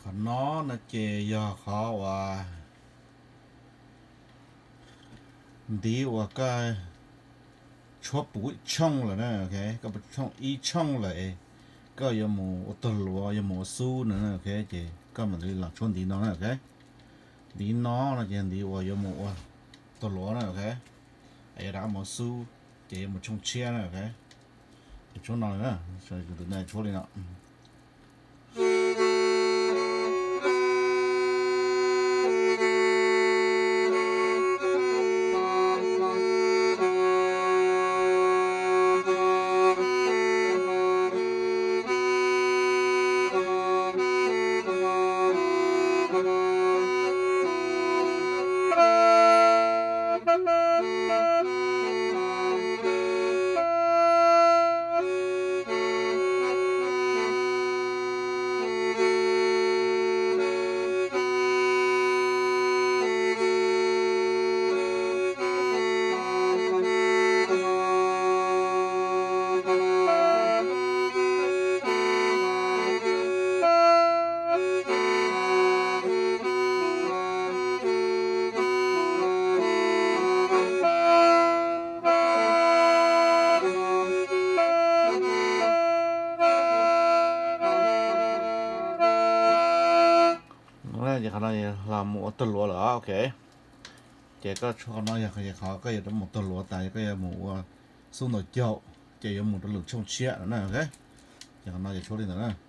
Qhov no no ces yog qhov uas ntiv uas koj tshuab puv ib tshooj lawm na, ok, koj puv tshooj ib tshooj lawm, koj yuav mus ua tog luav, yuav mus ua xub no, ok, ces koj mam li los tshuab ntiv no na, ok. Ntiv no no ces ntiv uas yuav mus ua tog luav na, ok, yuav rov qab mus ua xub ces yuav mus tshooj tshiab na, ok. Ces tshuab no na, tshuab li no. Ces qhov no los mus ua tog luav lawm, ok. Ces koj tshuab qhov no yog qhov koj yuav mus tog luav tas, koj yuav mus ua xub ntaus caum ces yuav mus rau lwm tshooj tshiab no na, ok. Ces qhov no ces tshuab li ntawd na.